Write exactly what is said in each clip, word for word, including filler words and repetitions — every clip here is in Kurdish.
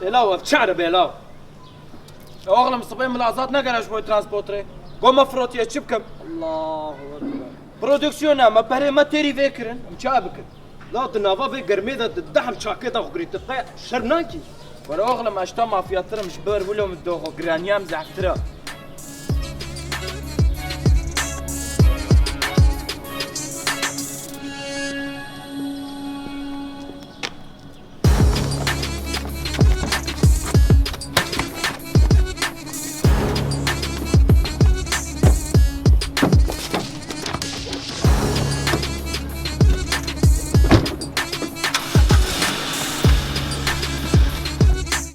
Ê law, ev çi erebe ye law? E oxlim, sibê min azad negere ji bo transportirê. Go me firotiye, çi bikim? Allahu Ekber. Prodüksiyona me, berê me têrî vê kirin. Em çawa bikin? La di nava vê germê de di dehim çakê de xwe girî, tu qe şerm nakî? Were oxlim, ez ji te mafyatir im, ji ber wilo min doxo, giraniya min zehftir e.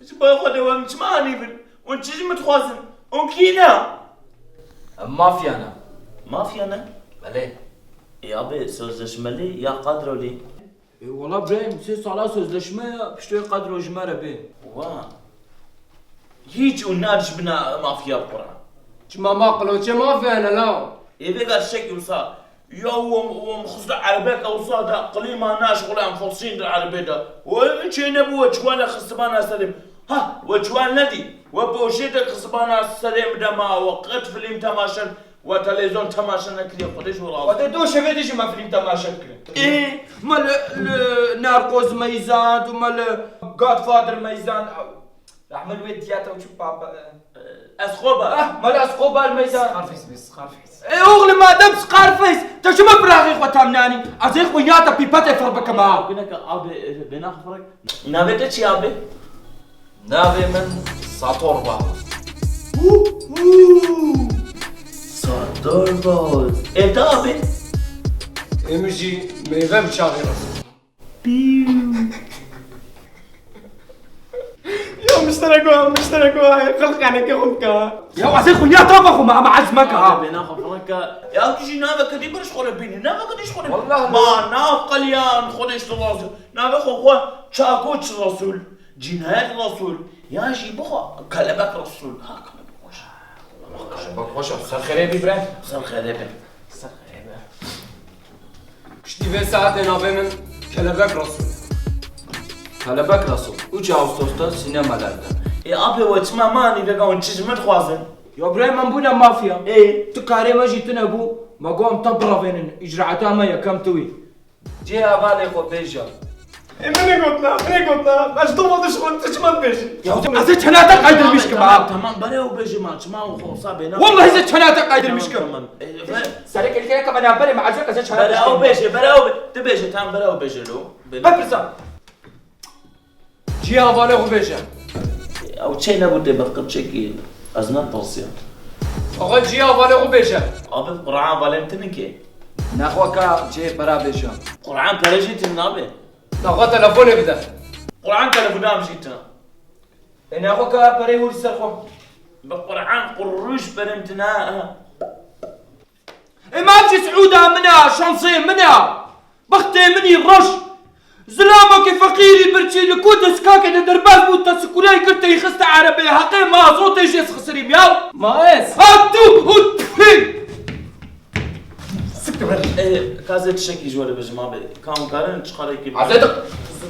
Ji bo Xwedê we min çima anî vir? Hûn çi ji min dixwazin? Hûn kî ne? Em mafya ne. Mafya ne? Belê. E abi, sözleşmeli ya kadroli? E, wala Brahim, sê sala sözleşme ya, piştê qedro ji me re bê. Wa. Hiç û nar ji bina mafya bixura. Çima ma qilo çê mafya ne la? Ê vê ver şek wisa. Ya wom, wom xista erebek wisa da, klîma naşixule em fosîn di erebê de. We çê nebû we çiwane xistibana serê. Ha, we çiwan nedî. We poşêtek xistibana serê min de ma, we qet filîm temaşen. We televîzyon temaşe nekiriye, Xwedê ji we razî. Xwedê do şevê dî jî me fîlm temaşe dikire. Ê, me li, li Narcos meyzand û me li Godfather meyzand. Rehme li wê diyata û çi papa. Escobar. Ah, me li Escobar meyzand. Scarface be, Scarface. Ê oxlim, madem Scarface, te çima firaqê xwe tam nanî? Ez ê xwîna te pîpetê fir bikim ha. Guneke abi, bêna xwe firek. Navê te çi abi? Navê min Sator Bal. Hû, hû. Sator Bal. Ê te abi? Ê min jî meyve bi çavê re. Pîw. Ya müşterek o, müşterek o, ay, qilqaneke xwe bike. Ya ez ê xwe ya tava xwe me, ama ez meke ha. Abi, bêna xwe firek. Ya tu jî naveke dî bir ji xwe re bînî, naveke dî ji xwe re bînî. Wallah. Ma nav qeliyan, Xwedê ji te razî. Navê xwe xwe Çakoç Resul. Cinayet Resul, yan jî bixwe Kelebek Resul. Ha, kelebek xweş. Bak xweş e. Ser xêrê bî bre. Ser xêrê be. Ser xêrê be. Piştî vê saetê navê min Kelebek Resul. Kelebek Resul. Üç Ağustos'ta sinemalerde. E, apê we çima manî vega hûn çi ji min dixwazin? Ya birayê min bûne mafya. Ê? Tu karê me jî tune bû. Me got em te biravênin. Îcraeta me yekem tu wî. Cihê hevalê xwe bêje. Ê, min ê gotina, min ê gotina. Ez ji doma dişixin, tu çima dibêjî? Ya, ez ê çenata qeydirmiş kim ha? Tamam, tamam, berê ew bêje ma, çima ew xwe wisa bêna? Wallahi ez ê çenata qeydirmiş kim. Tamam, tamam. E, ve- Serê kelîkê neke me navberê me, ez ê çenata. Berê ew bêje, berê ew bê-, tu bêje, tamam, berê ew bêje lo. Bêje. Bepirsa. Cihê hevalê xwe bêje. Ew çê nebû tê bi qirçekî, ez ne tirsiyam. Axa cihê hevalê xwe bêje. Abi, Qur'an hevalên tinin kê? Nexwe ka cihê pera bêje. Qur'an pere jî tinin abi. Nexwe telefonê bide. Qur'an telefonam jî tine. E nexwe ka perê hûr ser xwe. Bi Qur'an qurruş perem tine. Ê mavcî Siûda min e, şansê min e. Bextê min î reş. Zilamekî feqîrî birçî li ku deskakê de derbas bû, te sikurayê kir, te yî xiste erebeyê. Heqê mazotê jê xisirîm ya. Ma ez? Ha tu û pî. Siktir ber. Ê, ka ez ê tiştekî ji we re bêjim abi. Ka hûn karin çiqarekî. Azê dik.